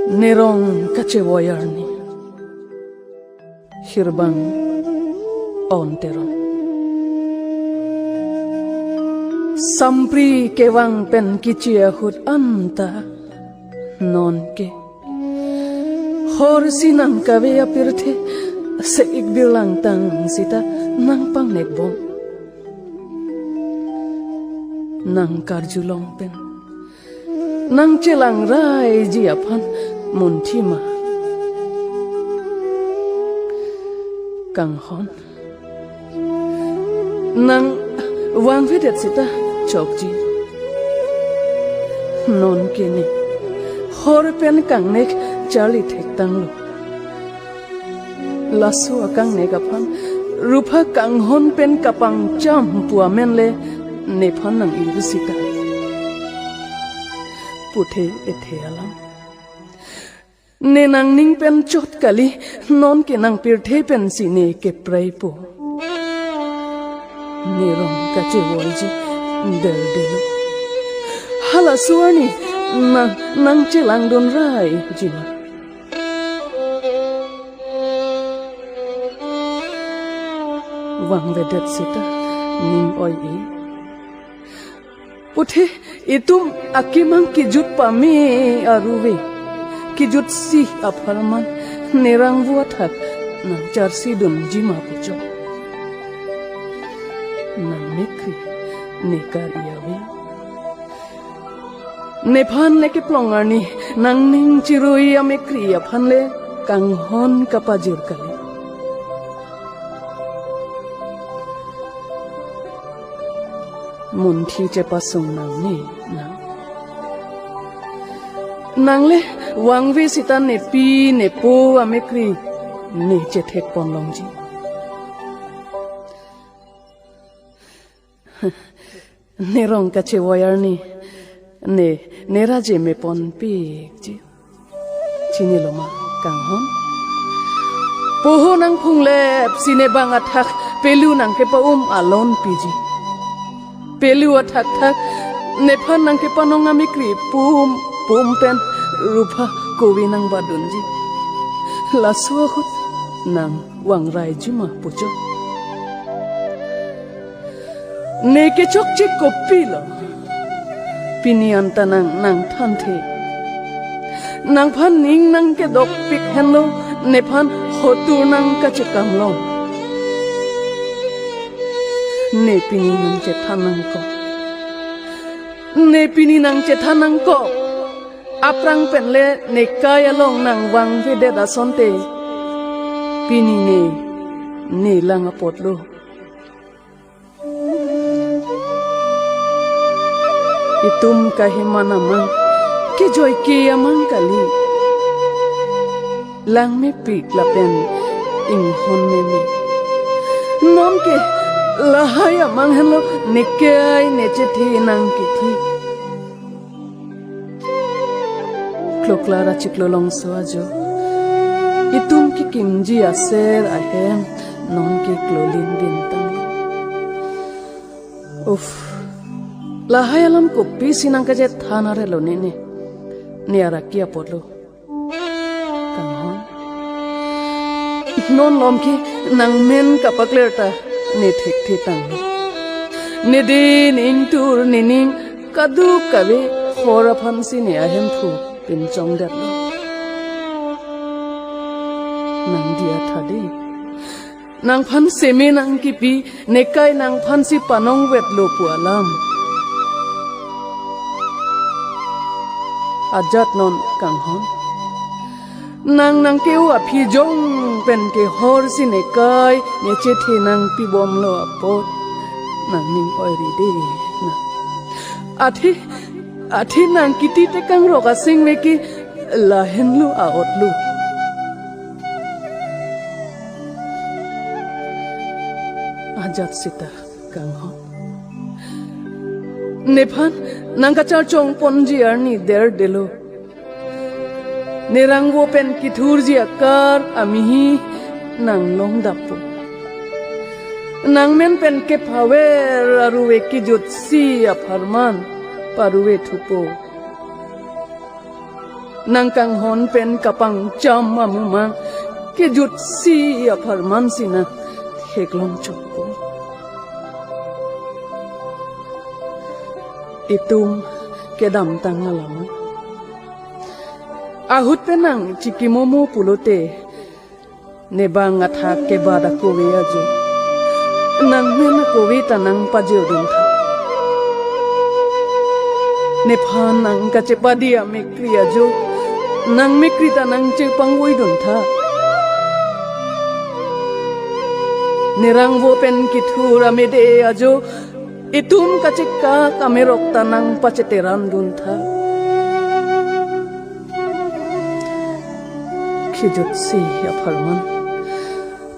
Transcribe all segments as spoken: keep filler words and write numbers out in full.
Nerong kachevoi arni. Hirbang Aun Teron. Sampri kevang pen kichi ahut anta nonke horsi nangkave apirthe se-ik birlang tang sita nangpangnekbom. Nangkarjulong pen nangchelangraiji aphan munthi ma? Kanghon, nang vangvedet sita chokji. Nonke ne hor pen kangnek charli thektanglo. Laso akangnek aphan Rupha Kanghon pen kapangcham pu amen le nephan nang-ir sita. Puthe ethe alam. Ne nangning pen chot kali, nonke nangpirthe pensi ne kepraipo. Nerong kachevoiji derdelo. Halaso arni nang nangchelangdunraiji ma? Vangvedet sita ning oi-e. Puthe itum akemang kijut pame aruve, kijutsi apharman nerangvo athak nangcharsidunji ma puchot? Nangmekri ne kari ave. Nephan ne keplong arni nangning chirui amekri aphan le Kanghon kapajir kali. Munthi chepasung nangne nang. Nang le vangve sita nepi nepo amekri ne chethekponlongji. Nerong kachevoi arni ne neraje meponpikji. Chinilo ma Kanghon? Poho nangphunglepsi ne bang athak pelu nangkepa-um alon piji. Pelu athakthak nephan nangkepanong amekri pum pum pen Rupha kove nangbadunji. Laso ahut nang vangraiji ma puchot? Ne kechokche kopilo? Pini anta nang nangthanthe. Nangphan ning nangkedokpik henlo nephan hotur nangkachekamlong. Ne pini nangchethan nangkok. Ne pini nangchethan nangkok. Aphrang pen le nekai along nangvangvedet asonte pini ne nelang apotlo. Itum kaheman amang, kejoike amang kali. Langmepik lapen inghon meme. Nonke lahai amang henlo nekai nechethe nangkithi. Kloklar achiklo longso ajo itum kekimji aser ahem nonke klolin bintang. Uff, lahai alam kopisi nangkachethan arelo ne ne. Ne araki apotlo. Kanghon. Non lomke nangmen kapakler ta ne thekthe tanglo. Ne din ingtur nening kadokave hor aphansi ne ahemphu pinchongdetlo. Nang diya tha de. Nangphan seme nangkipi, nekai nangphansi panongvetlo pu alam. Ajat non Kanghon. Nang nangke-o aphi jong pen kehorsi nekai nechethe nangpibomlo apot nangning oiri de na. Athe, athe nangkithi tekang rok asing meke lahenlo aotlo. Ajat sita Kanghon. Nephan nangkacharchongponji arni derdelo. Nerangvo pen kithurji akar amihi nanglongdappo. Nangmen pen kephaver aruve kijutsi apharman paruve thupo. Nangkanghon pen kapangcham amumang kejutsi apharman si nangtheklong chokpo. Itum kedamtang alama. Ahut pen nang chikimomo pulote, ne bang athak kebat akove ajo, nangmen akove ta nangpajeduntha. Nephan nangkachepadi amekri ajo, nangmekri ta nangchepangvoiduntha. Nerangvo pen kethur amede ajo, itum kachekak amerok ta nangpacheteranduntha. Kejutsi apharman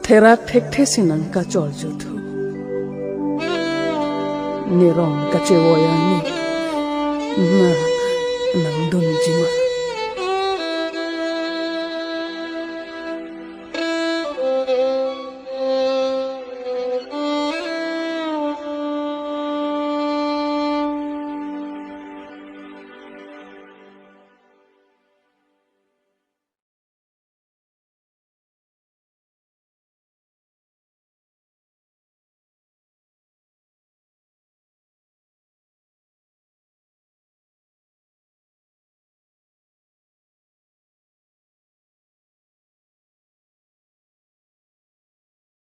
therak thekthe si nangkacholjuthu. Nerong kachevoi arni na nangdunjima.